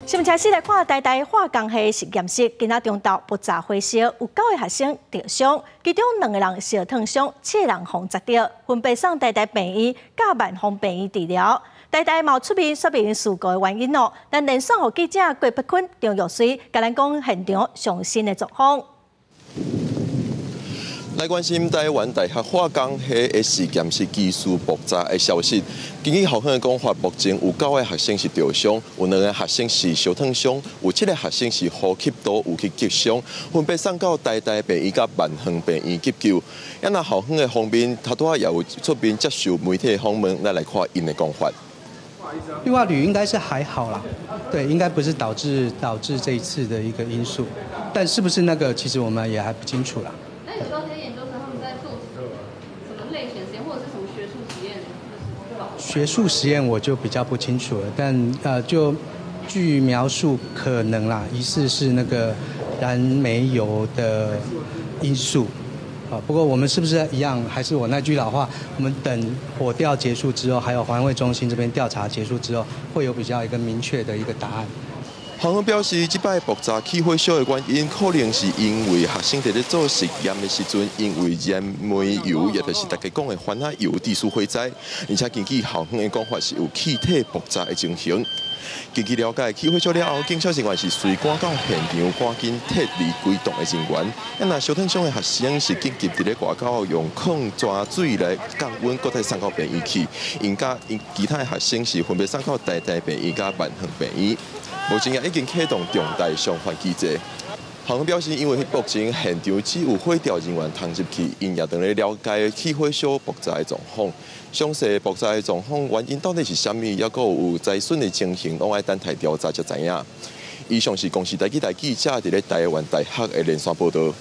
新聞車先來看台大化工系實驗室，今仔中晝爆炸火燒，有九个學生著傷，其中兩个人燒燙傷，七个人予砸著，分別送台大病院佮萬芳病院治療。台大嘛出面說明事故的原因囉。咱連線予記者郭碧坤、張玉水，共咱講現場上新的狀況。來關心台灣大學化工系的實驗室技術爆炸的消息。根據校方的講法，目前有九个學生是著傷，有兩个學生是燒燙傷，有七个學生是呼吸道有去擊傷，分別送到台大病院佮萬芳病院急救。啊，那校方的方面，頭拄仔也有出面接受媒體的訪問，咱來看𪜶的講法。氯化鋁應該是還好啦，對，應該不是導致這一次的一個因素，但是不是那個，其實我們也還不清楚啦。那你知道這些研究生他們在做什麼類型實驗，或者是什麼學術實驗？學術實驗我就比較不清楚了，但就據描述可能啦，疑似是那個燃煤油的因素。啊，不過我們是不是一樣？還是我那句老話，我們等火調結束之後，還有環衛中心這邊調查結束之後，會有比較一個明確的一個答案。校方表示，這擺爆炸起火燒的原因，可能是因為學生佇咧做實驗的時陣，因為燃煤油，也就是大家講的番仔油致使火災。而且根據校方的講法，是有氣體爆炸的情形。根據了解，起火燒了後，警消人員是隨趕到現場，趕緊撤離規棟的人員。啊，若燒燙傷的學生是緊急佇咧外口用礦泉水來降溫，閣再送到病院去。𪜶佮其他的學生是分別送到台大病院佮萬芳病院。目前也已經啟動重大傷患機制。校方表示，因為目前現場只有火調人員通入去，𪜶也正咧了解起火燒爆炸的狀況。詳細爆炸的狀況原因到底是啥物，抑閣有財損的情形，攏愛等待調查才知影。以上是公視台記台記者佇咧台灣大學的連線報道。